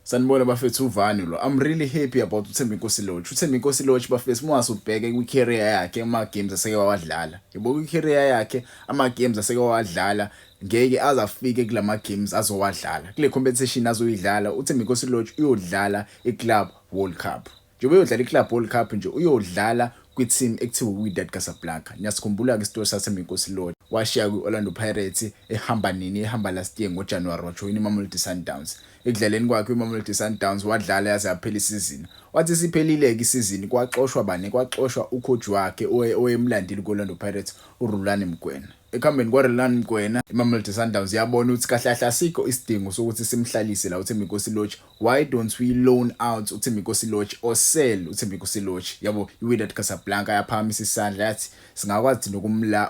Sanibona bafethu, uvani lo. I'm really happy about uThembinkosi Lorch. UThembinkosi Lorch, bafethu, mungase ubheke kwi-career yakhe, ama-games aseke wawadlala. Yabo, kwi-career yakhe ama-games aseke wawadlala ngeke aze afike kulama games azowadlala. Kule competition azoyidlala, uThembinkosi Lorch uyodlala i-Club World Cup. Njengoba uyodlala i-Club World Cup nje, uyodlala kwi-team ekuthiwa i-Wydad Casablanca. Niyasikhumbula-ke isitori saThembinkosi Lorch. Washiya kwi-Orlando Pirates ehamba nini? Ehamba last year ngoJanuary, wajoyina iMamelodi Sundowns. Ekudlaleni kwakhe kwiMamelodi Sundowns wadlala yaze yaphela isizini. Wathi siphelile-ke isizini, kwaxoshwa bani? Kwaxoshwa ucoach wakhe owayemlandile ku-Orlando Pirates, uRulani Mokwena. Ekuhambeni kwaRulani Mokwena, iMamelodi Sundowns yabona ukuthi kahle kahle asikho isidingo sokuthi simhlalise la uThembinkosi Lorch. Why don't we loan out uThembinkosi Lorch or sell uThembinkosi Lorch? Yabo, iWydad Casablanca yaphakamisa isandla yathi singakwazi thina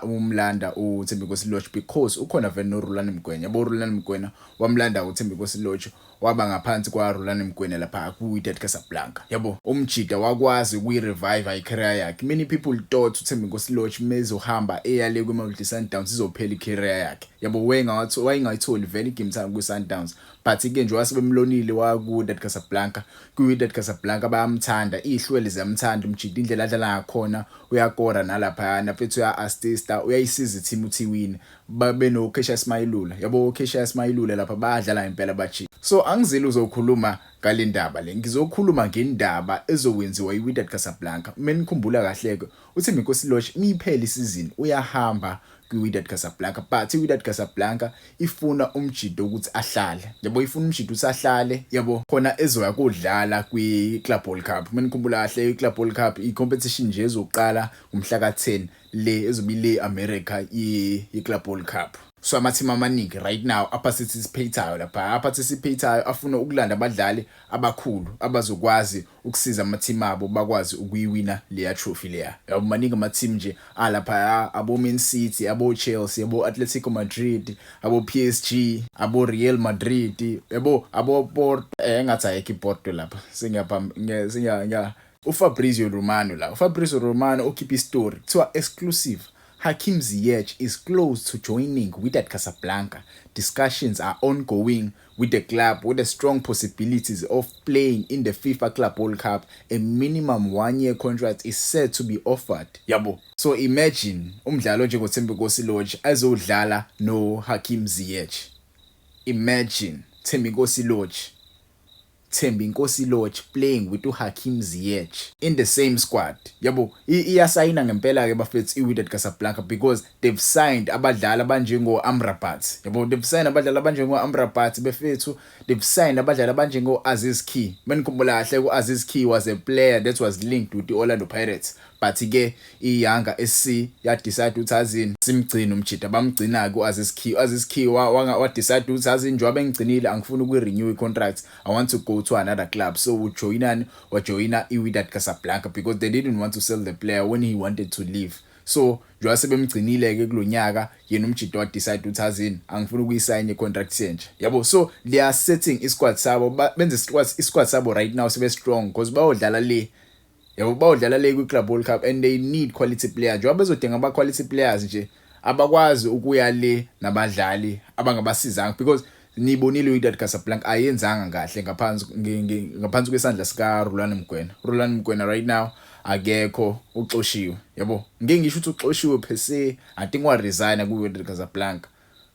ukumlanda uThembinkosi Lorch because ukhona vele noRulani Mokwena. Yabo, uRulani Mokwena wamlanda uThembinkosi Lorch, waba ngaphansi kwaRulani Mokwena lapha ku-Wydad Casablanca. Yabo, umjida wakwazi ukuyi-revive i-career yakhe. Many people thought uThembinkosi Lorch mezohamba eyale kwiMamelodi Sundowns izophela i-career yakhe. Yabo, wayengayitholi vele i-game time kwi-Sundowns, but ke nje wasebemlonile waya ku-Wydad Casablanca. Kwi-Wydad Casablanca bayamthanda, ihlwele ziyamthanda umjida, indlela adlala ngakhona, uyakora nalaphayana mfethu, uya-assista, uyayisiza i-team ukuthi iwine. Babe no-Cassius Mailula. Yabo, uCassius Mailula lapha bayadlala ngempela baji. So angizile uzokhuluma ngale ndaba le, ngizokhuluma ngendaba ezokwenziwa i-Wydad Casablanca. Uma nikhumbula kahle-ke, uThembinkosi Lorch miyiphela isizini uyahamba kwi-Wydad Casablanca, but i-Wydad Casablanca ifuna umjido ukuthi ahlale. Yabo, ifuna umjido ukuthi ahlale, yabo, khona ezoya kudlala kwi-Club World Cup. Uma nikhumbula kahle, i-Club World Cup i-competition nje ezoqala ngomhla ka-10 le ezobe ile America, i-Club World Cup. So ama-team amaningi right now aparticipate-ayo lapha, aparticipate-ayo afuna ukulanda abadlali abakhulu abazokwazi ukusiza ama-team abo bakwazi ukuyiwina leya trophy leya. Yabo, maningi ama-team nje alapha, abo-Man City, abo-Chelsea, abo-Atletico Madrid, abo-PSG, abo-Real Madrid, yabo, abo-Porto. Engathi ayikho iPorto lapha, sengiya uFabrizio Romano la. uFabrizio Romano ukhipha istory, kuthiwa exclusive: Hakim Ziyech is close to joining Wydad Casablanca. Discussions are ongoing with the club, with the strong possibilities of playing in the FIFA Club World Cup. A minimum 1 year contract is said to be offered. Yabo. So imagine umdlalo njengoThembinkosi Lorch azodlala no Hakim Ziyech. Imagine Thembinkosi Lorch, Thembinkosi Lorch playing with uHakim Ziyech in the same squad. Yabo, iyasayina ngempela ke bafethu iWydad Casablanca because they've signed abadlali abanjengo Amrabat. Yabo, they've signed abadlali abanjengo Amrabat befethu, they've signed abadlali abanjengo Aziz Ki. Menikhumbula kahle, uAziz Ki was a player that was linked with the Orlando Pirates, but ke iYanga SC ya decide ukuthi azini simgcine umjida, bamgcina ke uAziz Ki. Aziz Ki wa decide ukuthi azini, njengoba bengigcinile, angifuni ukurenew i-contract, I want to go to another club. So ujoyinani? Wajoyina iWydad Casablanca because they didn't want to sell the player when he wanted to leave. So njengoba sebemgcinile ke kulonyaka, yena umjida wa decide ukuthi azini, angifuni ukuyisayina i-contract entsha. Yabo, so they are setting isquad sabo, benze isquad sabo right now sibe strong because bayodlala le, yabo, bayodlala le kwi-Club World Cup and they need quality players. Njengoba bezodinga ama quality players nje, abakwazi ukuya le nabadlali abangabasizanga because nibonile uWydad Casablanca ayenzanga kahle ngaphansi kwesandla sika Rulani Mokwena. Rulani Mokwena right now akekho, uxoshiwe. Yabo, ngeke ngisho ukuthi uxoshiwe per se, I think wa resign ku Wydad Casablanca.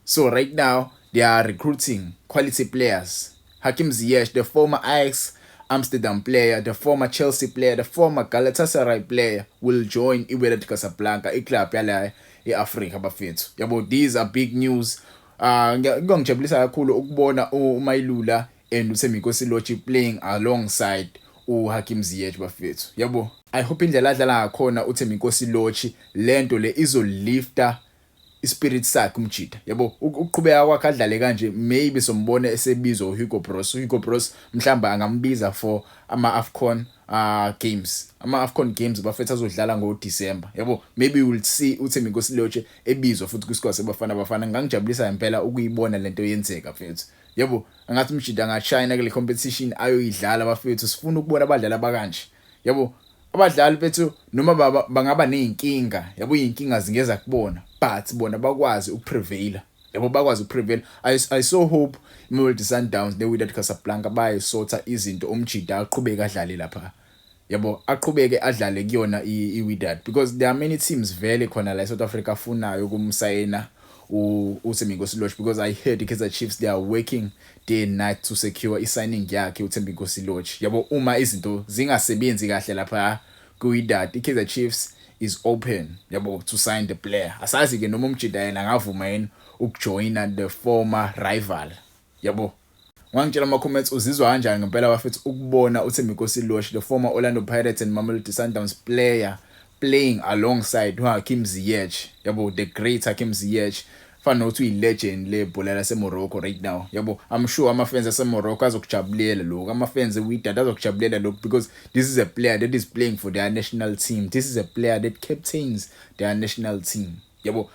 So right now they are recruiting quality players. Hakim Ziyech, the former Ajax Amsterdam player, the former Chelsea player, the former Galatasaray player, will join iWydad Casablanca, iclub yala eAfrica bafethu. Yabo, these are big news. Kuyangijabulisa kakhulu ukubona uMailula and uThembinkosi Lorch playing alongside uHakim Ziyech bafethu. Yabo, I hope indlela adlala ngakhona uThembinkosi Lorch, lento le izolifta ispirit sakhe umjida. Yabo, ukuqhubeka kwakhe adlale kanje, maybe sombone esebizwa uHugo Broos. uHugo Broos mhlamba angambiza for ama AFCON games, ama AFCON games bafethu azodlala ngo December. Yabo, maybe we'll see uThembinkosi Lorch ebizwa futhi kwisquad seBafana Bafana. Ngangijabulisa impela ukuyibona lento yenzeka mfethu. Yabo, angathi umjida angashine kule competition ayoyidlala bafethu. Sifuna ukubona abadlali abakanje. Yabo, abadlali bethu noma bangaba nezinkinga, yabo, izinkinga zingeza kubona, but bona bakwazi ukuprevaila. Yabo, bakwazi ukuprevail. I so hope iMamelodi Sundowns neWydad Casablanca bayisotha izinto, umjida aqhubeke adlale lapha, yabo, aqhubeke adlale kuyona iWydad, because there are many teams vele khona la eSouth Africa afunayo ukumsayina uThembinkosi Lorch, because I heard iKaizer Chiefs, they are working day and night to secure i-signing yakhe uThembinkosi Lorch, yabo. Uma izinto zingasebenzi kahle lapha kuWydad, iKaizer Chiefs is open, yabo, to sign the player. Asazi ke noma umjida yena angavuma yini ukujoyina the former rival, yabo. Ungangitshela ama comments, uzizwa kanjani ngempela, bafethu, ukubona uThembinkosi Lorch, the former Orlando Pirates and Mamelodi Sundowns player, playing alongside uHakim Ziyech, yabo, the great Hakim Ziyech, fana nokuthi uyi-legend lebhola laseMorocco right now, yabo. I'm sure ama-fans aseMorocco azokujabulela lokhu, ama-fans eWydad azokujabulela lokhu, because this is a player that is playing for their national team. This is a player that captains their national team, yabo.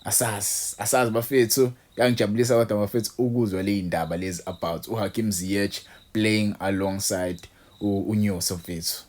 Asazi, asazi, bafethu. Yangijabulisa kodwa, bafethu, ukuzwa le ndaba lezi about uHakim Ziyech playing alongside uNyoso, mfethu.